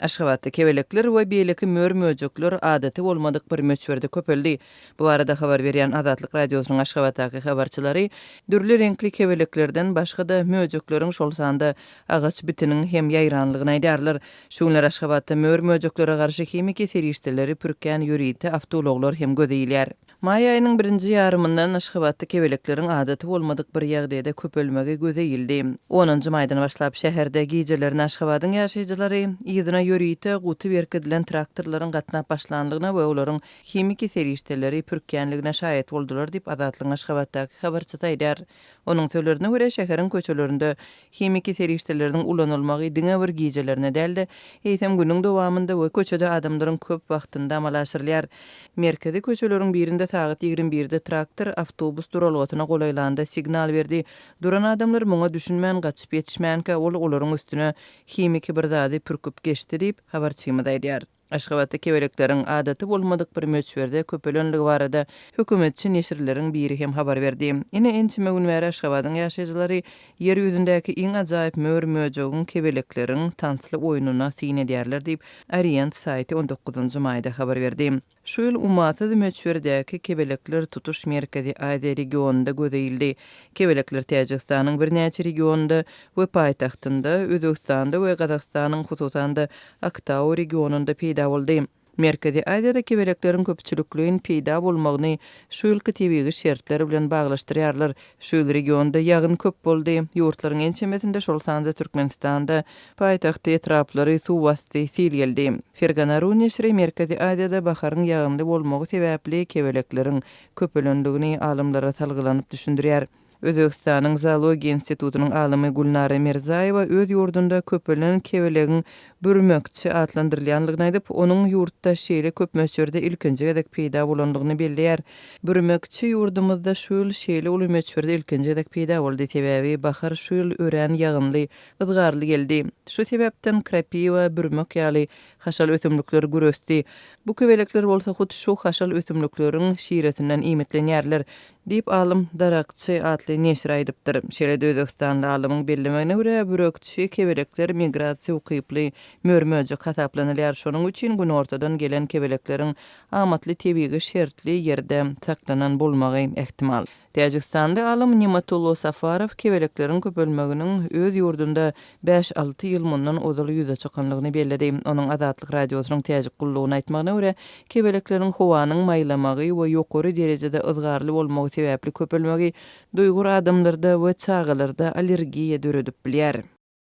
Aşgabatda kebelekler we beýleki mör-möjekler adaty bolmadyk bir möçberde köpeldi. Bu barada habar berýän Azatlyk Radiosynyň Aşgabatdaky habarçylary dürli reňkli kebeleklerden başga-da möjekleriň, şol sanda agaç bitiniň hem ýaýranlygyny aýdýarlar. Şu günler Aşgabatda mör-möjeklere garşy himiki serişdeleri pürkýän ýörite awtoulaglar hem göze ilýär. Maý aýynyň birinji ýarymyndan Aşgabatda kebelekleriň adaty bolmadyk bir ýagdaýda köpelmegi göze ildi. Onunjy maýdan başlap şäherde gijelerine Aşgabadyň ýaşaýjylary yzyna ýörite guty berkidilen traktorlaryň gatnap başlanlygyna we olaryň himiki serişdeleri pürkýänligine şaýat boldular diýip, Azatlygyň Aşgabatdaky habarçysy aýdýar. Onuň sözlerine görä, şäheriň köçelerinde Himiki serişdeleriniň ulanylmagy diňe bir gijelerine däl-de, eýsem günüň dowamynda we köçede adamlaryň köp wagtynda amala aşyrylýar. Merkezi köçeleriň birinde sagat 21-de traktor awtobus duralgasyna golaýlanda signal berdi. Duran adamlar muňa düşünmän gaçyp ýetişmänkä ol olaryň üstüne himiki bir zady pürküp geçdi diýip, habarçymyz aýdýar. Aşgabatda kebelekleriň adaty bolmadyk bir möçberde köpelenligi barada hökümetçi neşirleriň biri hem habar berdi. Ine, ençeme gün bäri Aşgabadyň ýaşaýjylary Ýer ýüzündäki iň ajaýyp mör-möjegiň, kebelekleriň tansly oýnuna syn edýärler diýip, Orient saýty on dokuzynjy maýda habar berdi. Şu ýyl ummasyz möçberdäki kebelekler tutuş Merkezi Aziýa regionynda göze ildi. Kebelekler Täjigistanyň birnäçe regionynda we paýtagtynda, Özbegistanda we Gazagystanyň, hususan-da, Aktau regionynda peýda boldy. Merkezi Aziýada kebelekleriň köpçülikleýin peýda bolmagyny şu ýylky tebigy şertler bilen baglaşdyrýarlar. Şu ýyl regionda ýagyn köp boldy. Ýurtlaryň ençemesinde, şol sanda Türkmenistanda, paýtagty etraplary suw basdy, sil geldi. Fergana ru neşiri Merkezi Aziýada baharyň ýagynly bolmagy sebäpli kebelekleriň köpelendigini alymlara salgylanyp düşündirýär. Özbegistanyň Zoologiýa institutynyň alymy Gülnara Mirzaýewa öz ýurdunda köpelen kebelegiň bürmekçi atlandyrylýandygyny aýdyp, onuň ýurtda şeýle köp möçberde ilkinji gezek peýda bolandygyny belleýär. Bürmekçi ýurdumyzda şu ýyl şeýle uly möçberde ilkinji gezek peýda boldy. Sebäbi bahar şu ýyl örän ýagynly, yzgarly geldi. Şu sebäpden krapiwa, bürmek ýaly haşal ösümlikler gür ösdi. Bu kebelekler bolsa hut şu haşal ösümlikleriň şiresinden iýmitlenýärler. Diýip, alym Darakçy atly neşir aýdypdyr. Şeýle-de özbegistanly alymyň bellemegine görä, bürekçi kebelekler migrasiýa ukyply mör-möjek hasaplanylýar. Şonuň üçin günortadan gelen kebelekleriň amatly tebigy şertli ýerde saklanan bolmagy ähtimal. Täjigistanly alym Nematullo Safarow kebelekleriň köpelmeginiň öz ýurdunda bäş-alty ýyl mundan ozal ýüze çykanlygyny belledi. Onuň Azatlyk Radiosynyň Täjik gullugyna aýtmagyna görä, kebelekleriň howanyň maýlamagy we ýokary derejede yzgarly bolmagy sebäpli köpelmegi duýgur adamlarda we çagalarda allergiýa döredip bilýär.